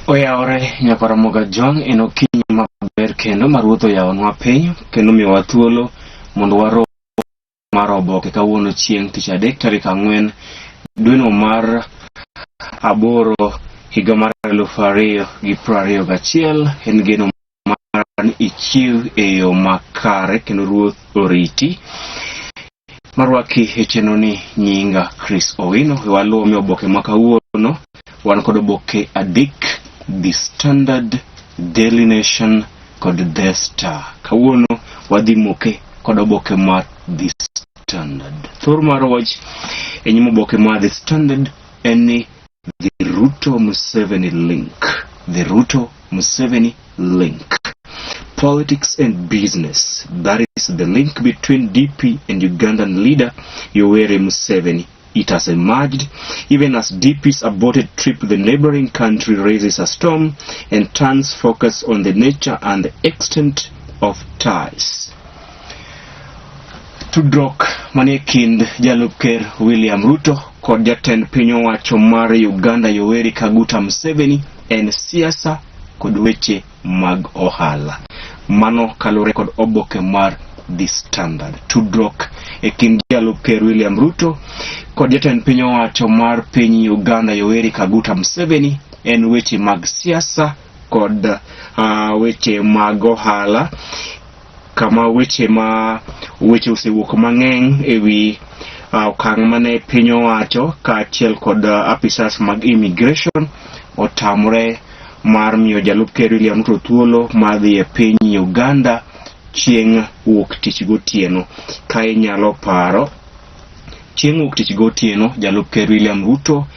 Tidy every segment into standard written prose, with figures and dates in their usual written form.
Oyawore nyaka Ramogi Ajwang' en okinyi maber kendo ma Ruoth oyawonwa piny kendo miyowa thuolo mondo warom mar oboke kawuono chieng' tich adek tarik 4 dweno mar 8 higa mar 2021. En geno mar ni ichiw e yo makare kendo Ruoth oriti. Marwaki e chenro ni nyinga Chris Owino. Waluwo mi oboke ma kawuono. Wan kod oboke adek, The Standard, Daily Nation kod The Star. Kawuono wadhi moke kod oboke mar The Standard. Thor mar wach e nyim oboke mar The Standard en ni The Ruto Museveni link. The Ruto Museveni link. Politics and business. That is the link between DP and Ugandan leader Yoweri Museveni. It has emerged even as DP's aborted trip to the neighboring country raises a storm and turns focus on the nature and the extent of ties. Tudruok manie kind jalup ker William Ruto kod jatend piny owacho mar Uganda Yoweri Kaguta Museveni en siasa kod weche mag ohala. Mano kaluwore kod oboke mar The Standard. Tudruok e kind jalup ker William Ruto kod jatend piny owacho mar piny Uganda Yoweri Kaguta Museveni en weche mag siasa kod weche mag ohala, kama weche ma weche osewuok mang'eny ewi okang' mane piny owacho kaachiel kod apisas mag immigration otamre mar miyo jalup ker William Ruto thuolo mar dhi e piny Uganda chieng' wuok tich gotieno. Ka inyalo paro, chieng' wuok tich gotieno jalup ker William Ruto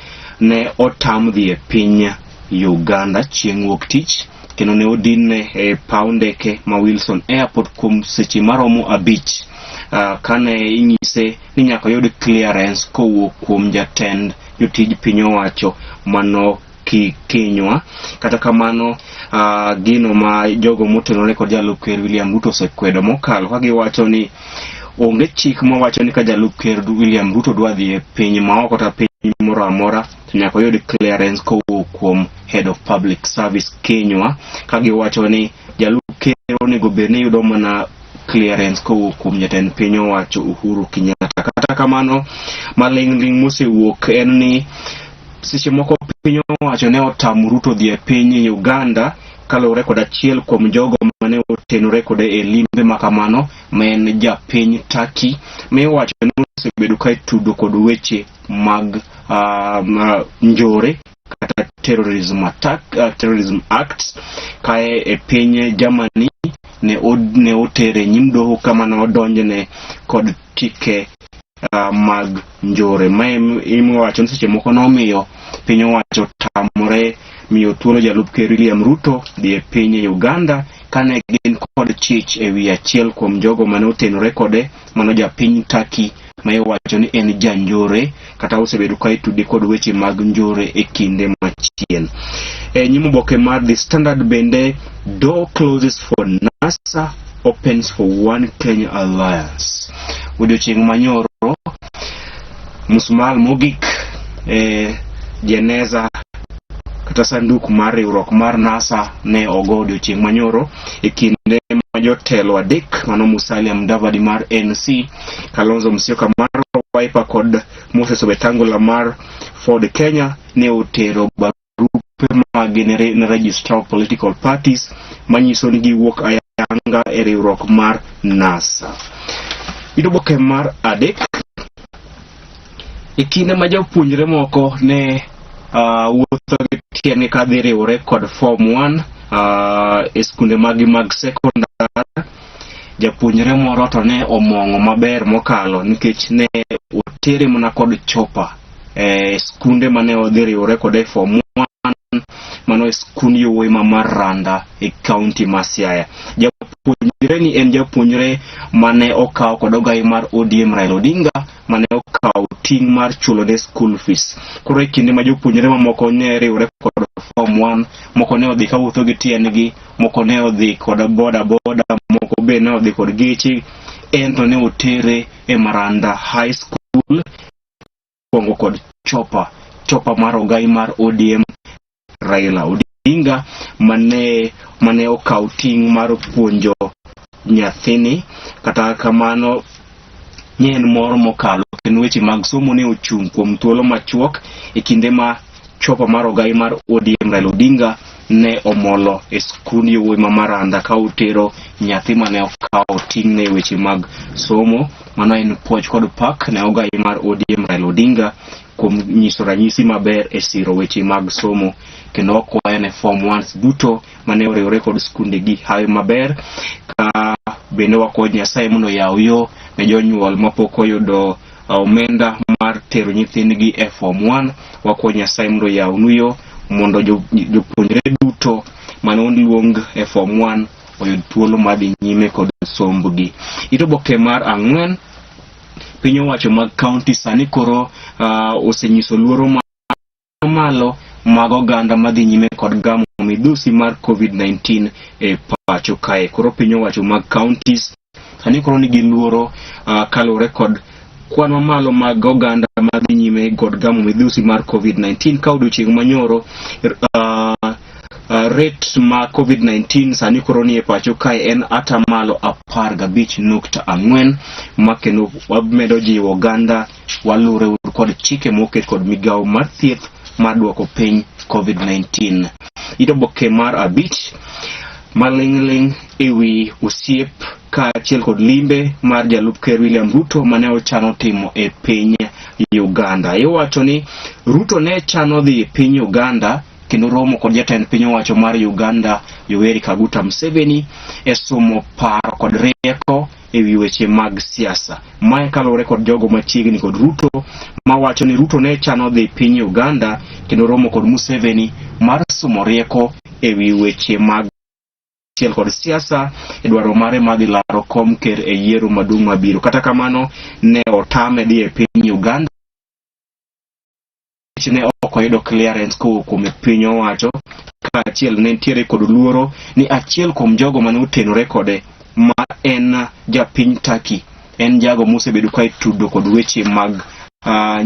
ne otam dhi e piny Uganda chieng' wuok tich kendo ne odinne e paw ndeke ma Wilson Airport kuom seche maromo 5, kane inyise ni nyaka oyud clearance kowuok kuom jatend jotij piny owacho mano Kinywa. Kata kamano, gino ma jogo motenore kod jalup ker William Ruto osekwedo mokalo ka giwacho ni onge chik mawacho ni ka jalup ker William Ruto dwa dhi e piny maoko kata piny moro amora to nyaka oyud clearance kowuok kuom head of public service Kinywa, ka giwacho ni jalup ker onego bed ni yudo mana clearance kowuok kuom jatend piny owacho Uhuru Kenyatta. Kata kamano, maling'ling' mosewuok en ni seche moko piny owacho ne otamo Ruto dhi e piny Uganda kaluwore kod achiel kuom jogo mane otenore kode e limbe ma kamano, ma en japiny Turkey ma iwacho ni osebedo ka itudo kod weche mag njore kata terrorism attack, terrorism acts. Kae e piny Germany ne otere nyim doho kama ne odonjne kod chike mag njore. Mae iwacho ni seche moko nomiyo piny owacho tamore miyo thuolo jalup ker William Ruto dhi e piny Uganda kane gin kod chich e wi achiel kuom jogo mane otenore kode, mano japiny Turkey ma iwacho ni en janjore kata osebedo ka itude kod weche mag njore e kinde machien. E nyim oboke mar The Standard bende, door closes for NASA, opens for One Kenya Alliance. Odiochieng' manyoro musmal mogik e jeneza kata sanduk mar riwruok mar NASA ne ogo odiochieng' manyoro e kinde ma jotelo adek mano Musalia Mudavadi mar NC, Kalonzo Musyoka mar Wiper kod Moses Wetangula mar Ford Kenya ne otero barupe maggi ne Registrar of Political Parties manyiso ni giwuok ayanga e riwruok mar NASA. Oboke mar adek, e kinde ma jopuonjre moko ne wuotho gi tiendgi ka dhi riwore kod form 1 e skunde maggi mag sekondar, japuonjre moro to ne omong'o maber mokalo nikech ne otere mana kod chopa e skunde mane odhi riwore kode e form 1, mano e skund yowuoyi ma Maranda e kaunti ma Siaya. Japuonjre ni en japuonjre mane okaw kod ogai mar ODM Raila Odinga mane okawo ting' mar chulo ne school fees. Koro e kinde ma jopuonjre mamoko ne riwore kod form 1, moko ne odhi kawuotho gi tiendgi, moko ne odhi kod boda boda, moko be ne odhi kod geche, en to ne otere e Maranda High School kuongo kod chopa, chopa mar ogai mar ODM Raila Odinga. Odinga mane okaw ting' mar puonjo nyathini. Kata kamano ne en mor mokalo kendo weche mag somo ne ochung' kuom thuolo machuok e kinde ma chopo mar ogai mar ODM Raila Odinga ne omolo e skund yowuoyi ma Maranda ka otero nyathi mane okawo ting'ne e weche mag somo. Mano en puoch kod pak ne ogai mar ODM Raila Odinga kuom nyiso ranyisi maber e siro weche mag somo kendo wakwayo ne form ones duto mane oriwore kod skundegi hawi maber ka bende wakwayo Nyasaye mondo oyaw yo ne jonyuol mapok oyudo omenda mar tero nyithindgi e form 1. Wakwayo Nyasaye mondo oyawnu yo mondo jopuonjre duto mane oluong e form 1 oyud thuolo mar dhi nyime kod sombgi. It oboke mar ang'wen, piny owacho mag kaunti sani koro osenyiso luoro malo mag oganda madhi nyime kod gamo midhusi mar COVID-19 e pacho kae. Koro piny owacho mag counties sani koro nigi luoro kaluwore kod kwan mamalo mag oganda madhi nyime kod gamo midhusi mar COVID-19 ka odiochieng' manyoro rate ma COVID-19 sani koro nie pacho kae en atamalo 15.4 ma kendo wamedo jiwo oganda walure uru kod chike moket kod migawo mar thieth mar duoko piny COVID-19. It oboke mar abich maling'ling' ewi osiep kaachiel kod limbe mar jalup ker William Ruto mane ochano timo e piny Uganda. Iwacho ni Ruto ne chano dhi e piny Uganda kendo romo kod jatend piny owacho mar Uganda Yoweri Kaguta Museveni e somo paro kod rieko e wi weche mag siasa. Mae kaluwore kod jogo machiegni kod Ruto mawacho ni Ruto ne chano dhi piny Uganda kendo romo kod Museveni mar somo rieko e wi weche mag achiel kod siasa e dwaro mare mar dhi laro kom ker e yiero maduong' mabiro. Kata kamano ne otame dhi e piny Uganda ne ok oyudo clearance kowuok kuom piny owacho kaachiel ne nitiere kod luoro ni achiel kuom jogo mane otenore kode ma en japiny Turkey en jago mosebedo ka itudo kod weche mag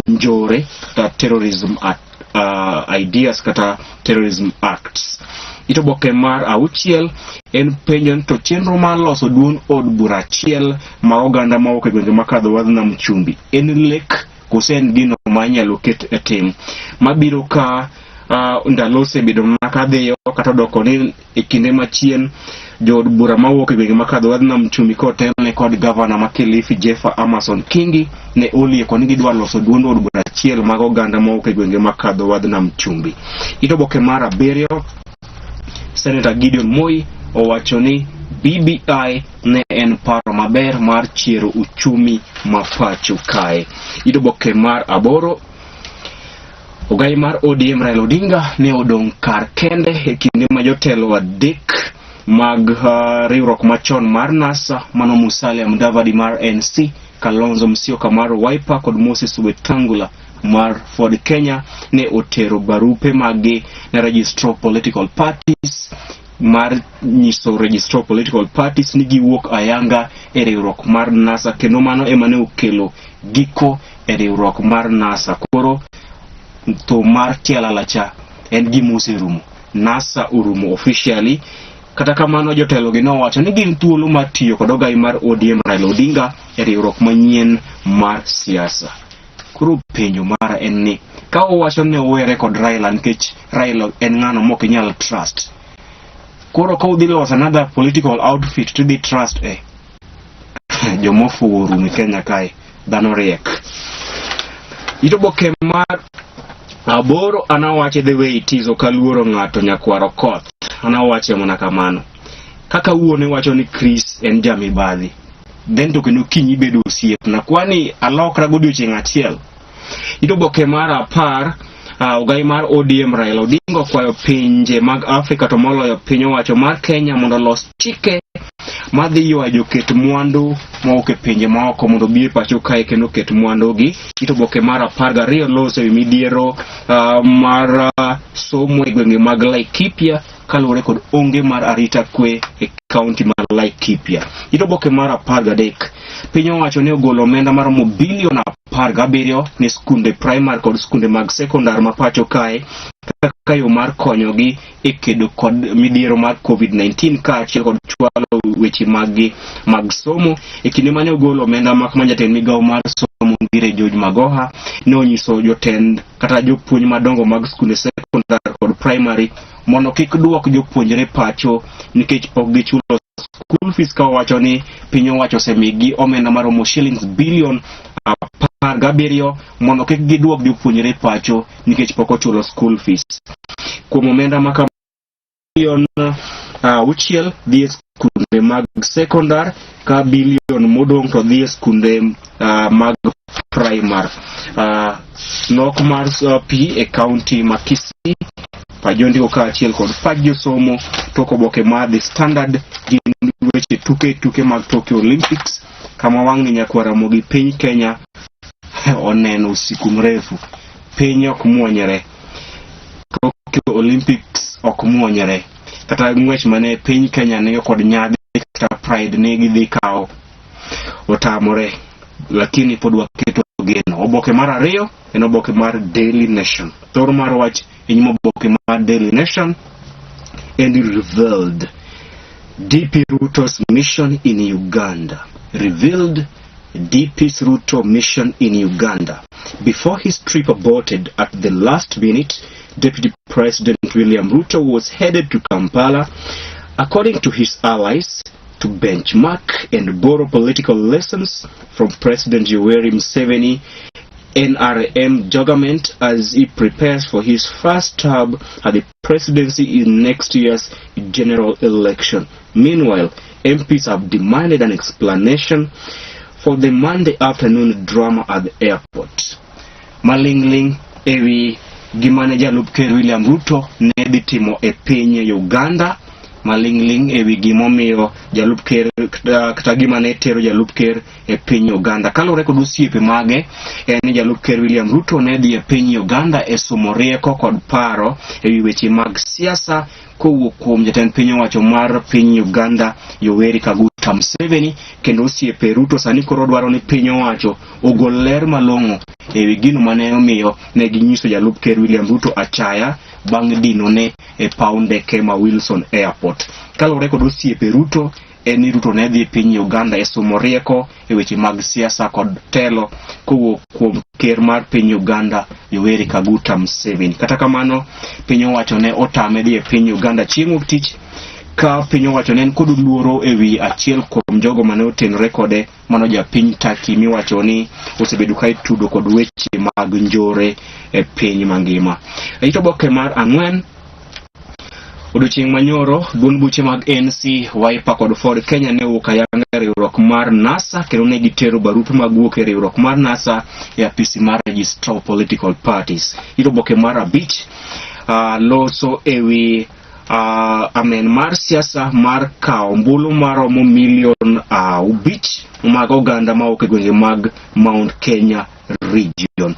njore kata terrorism ideas kata terrorism acts. It oboke mar auchiel en penjo ni to chenro mar loso duond od bura achiel ma oganda mawuok e gwenge makadho wadh nam chumbi en lek kose en gino ma inyalo ket e tim mabiro ka ndalo osebedo mana kadhiyo kata odoko ni e kinde machien jood bura mawuok e gwenge makadho wadh nam chumbi kotelne kod gavana ma Kilifi Jeffer Amason Kingi ne olieko ni gidwa loso duond od bura achiel mag oganda mawuok e gwenge makadho wadh nam chumbi. It oboke mar abiriyo, Senator Gideon Moi owacho ni BBI ne en paro maber mar chiero uchumi ma pacho kae. It oboke mar aboro, ogai mar ODM Raila Odinga ne odong' kar kende e kinde ma jotelo adek mag riwruok machon mar NASA mano Musalia Mudavadi mar NC, Kalonzo Musyoka mar Wiper kod Moses Wetangula mar Ford Kenya ne otero barupe maggi ne Registrar of Political Parties mar nyiso Registrar of Political Parties ni giwuok ayanga e riwruok mar NASA kendo mano ema ne okelo giko e riwruok mar NASA. Koro thum mar tialala cha en gima oserumo. NASA orumo officially. Kata kamano jotelo gi nowacho ni gin thuolo mar tiyo kod ogai mar ODM Raila Odinga e riwruok manyien mar siasa. Koro penjo mara en ni ka uwacho ni uwere kod Raila nikech Raila en ng'ano mok inyal trust. Koro ka udhi loso another political outfit to dhi trust e jomofuwo orumo e Kenya kae dhano riek. It oboke mar aboro anawache the way it is ok aluoro ng'ato nyakwar Okoth. Anawache mana kamano. Kaka wuone wacho ni Chris en jamibadhi. Then to kendo kiny ibedo osiepna. Kwani alokra godiochieng' achiel. It oboke mar apar ogai mar ODM Raila Odinga okwayo pinje mag Afrika to moloyo piny owacho mar Kenya mondo olos chike madhi ywayo joket mwandu mowuok e pinje maoko mondo obi e pacho kae kendo oket mwandugi. It oboke mar 12 loso ewi midhiero mar somo e gwenge mag Laikipia kaluwore kod onge mar arita kwe e kaunti mar Laikipia. It oboke mar 13 piny owacho ne ogolo omenda maromo bilion 17 ne skunde primary kod skunde mag sekondar ma pacho kae. kaka yo mar konyogi e kedo kod midhiero mar COVID-19 kaachiel kod chwalo weche maggi mag somo. E kinde mane ogolo omenda mak ma jatend migawo mar somo Ngire George Magoha ne onyiso jotend kata jopuonj madongo mag skunde sekondar kod primary mondo kik duok jopuonjre pacho nikech pok gichulo school fees, ka owacho ni piny owacho osemigi omenda maromo shillings bilion 17 mondo kik giduok jopuonjre pacho nikech pok ochulo school fees. Kuom omenda ma bilion 6 dhi e skunde mag sekondar ka bilion modong' to dhi e skunde mag primar. Nok mar pi e kaunti ma Kisii pajondiko kaachiel kod pach josomo. Tok oboke mar The Standard gin weche tuke tuke mag Tokyo Olympics, kama wang'ni nyakwar Ramogi piny Kenya oneno usiku mrefu. Piny ok muonyre, Tokyo Olympics ok muonyre, kata ng'wech mane piny Kenya nigo kod nyadhi kata pride ni gidhi kawo otamore, lakini pod waketo geno. Oboke mar ariyo en oboke mar Daily Nation. Thor mar wach e nyim oboke mar Daily Nation en revealed DP Ruto's mission in Uganda. Revealed DP's Ruto mission in Uganda. Before his trip aborted at the last minute, Deputy President William Ruto was headed to Kampala, according to his allies, to benchmark and borrow political lessons from President Yoweri Museveni NRM juggernaut as he prepares for his first term at the presidency in next year's general election. Meanwhile, MPs have demanded an explanation for the Monday afternoon drama at the airport. Malingling ewi gimane jalup ker William Ruto ne dhi timo e piny Uganda. Malingling ewi gimomiyo jalup ker kata gima ne tero jalup ker e piny Uganda. Kaluwore kod osiepe mage, en ni jalup ker William Ruto ne dhi e piny Uganda e somo rieko kod paro ewi weche mag siasa kowuok kuom jatend piny owacho mar piny Uganda Yoweri Kaguta Museveni, kendo osiepe Ruto sani koro dwaro ni piny owacho ogol ler malong'o ewi gino mane omiyo ne ginyiso jalup ker William Ruto achaya bang' dinone e paw ndeke ma Wilson Airport. Kaluwore kod osiepe Ruto, en ni Ruto ne dhi piny Uganda e somo rieko e weche mag siasa kod telo kowuok kuom ker mar piny Uganda Yoweri Kaguta Museveni. Kata kamano, piny owacho ne otame dhi e piny Uganda chieng' wuok tich ka piny owacho ne en kod luoro e wi achiel kuom jogo mane otenore kode, mano japiny Turkey miwacho ni osebedo ka itudo kod weche mag njore e piny mangima. E it oboke mar ang'wen, odiochieng' manyoro, duond buche mag ANC, Wiper kod Ford Kenya ne owuok ayanga e riwruok mar NASA kendo ne gitero barupe mag wuok e riwruok mar NASA e apisi mar Registrar of Political Parties. It oboke mar abich loso ewi amen mar siasa mar kawo ombulu maromo milion 5 mag oganda mawuok e gwenge mag Mount Kenya region.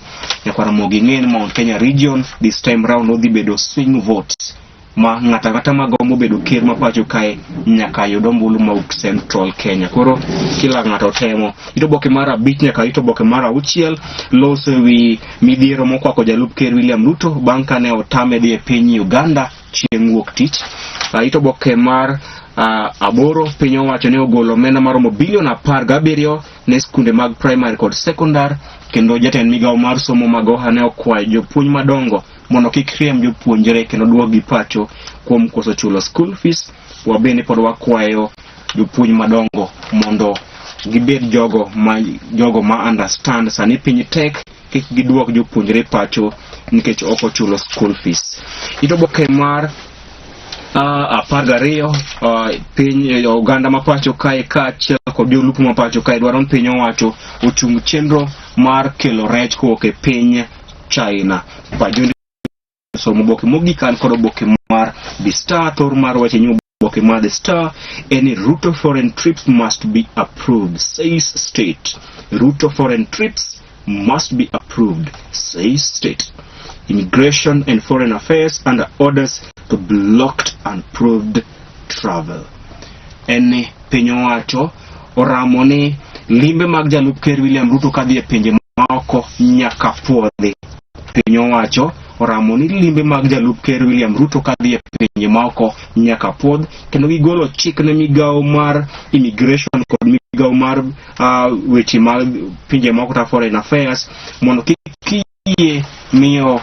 Nyakwar Ramogi, ing'e ni Mount Kenya region this time round odhi bedo swing votes ma ng'ato ang'ata magombo bedo ker ma pacho kae nyaka yud ombulu mawuok Central Kenya. Koro kila ng'ato temo. It oboke mar abich nyaka it oboke mar auchiel loso ewi midhiero mokwako jalup ker William Ruto bang' kane otame dhi e piny Uganda chieng' wuok tich. It oboke mar aboro, piny owacho ne ogolo omenda maromo bilion 17 ne skunde mag primary kod sekondar, kendo jatend migawo mar somo Magoha ne okwayo jopuonj madongo mondo kik riemb jopuonjre kendo duokgi pacho kuom koso chulo school fees. Wabende pod wakwayo jopuonj madongo mondo gibed jogo ma understand sani piny tek, kik giduok jopuonjre pacho nikech ok ochulo school fees. It oboke mar 12, piny oganda ma pacho kae kaachiel kod jolupo ma pacho kae dwaro ni piny owacho ochung chenro mar kelo rech kowuok e piny China. Pajondi somo oboke mogik an kod oboke mar The Star. Thor mar weche nyim oboke mar The Star en ni Ruto foreign trips must be approved, says state. Ruto foreign trips must be approved, says state. Immigration and Foreign Affairs under orders to block unapproved travel. En ni piny owacho oramo ni limbe mag jalup ker William Ruto kadhi e pinje maoko nyaka puodhi. Piny owacho oramo ni limbe mag jalup ker William Ruto kadhi e pinje maoko nyaka puodh kendo gigolo chik ne migawo mar immigration kod migawo mar weche mag pinje maoko kata foreign affairs mondo kik yie miyo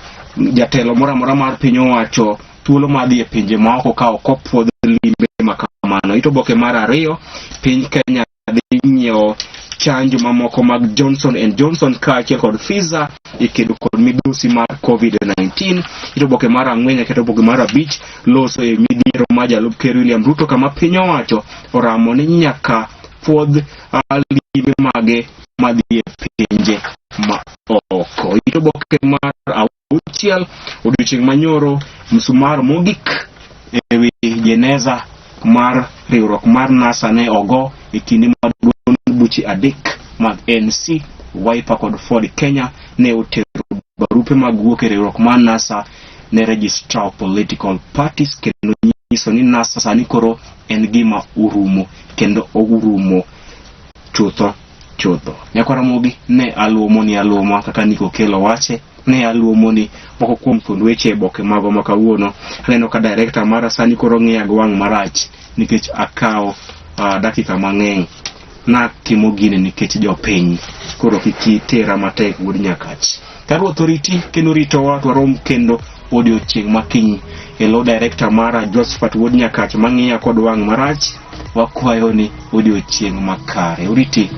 jatelo moro amora mar piny owacho thuolo mar dhi e pinje maoko ka ok opuodh limbe ma kamano. Ito oboke mar ariyo, piny Kenya dhi nyiewo chanjo mamoko mag Johnson and Johnson kaachiel kod Pfizer e kedo kod midhusi mar COVID-19. Ito oboke mar ang'wen nyaka ito oboke mar abich loso e midhiero mar jalup ker William Ruto kama piny owacho oramo ni nyaka puodh limbe mage madhi e pinje ma oko. Ito oboke mar auchiel odiochieng' manyoro msumar mogik ewi jeneza mar riwruok mar NASA ne ogo e kinde ma duond buche adek mag ANC, Wiper kod Ford Kenya ne otero barupe mag wuok e riwruok mar NASA ne Registrar of Political Parties kendo nyiso ni NASA sani koro en gima orumo kendo orumo chutho chutho. Nyakwar Ramogi ne aluomo ni aluoma kaka Nico Okello wache ne aluomo ni moko kuom thuond weche e boke magwa ma kawuono. Aneno ka director mara sani koro ng'iya gi wang' marach nikech akawo dakika mang'eny. Natimo gini nikech jopiny. Koro kik itera matek wuod Nyakach. Ka Ruoth oriti kendo ritowa to warom kendo odiochieng' ma kiny. E lo director mara Josephat wuod Nyakach mang'iya kod wang' marach, wakwayo ni odiochieng' makare. Oriti.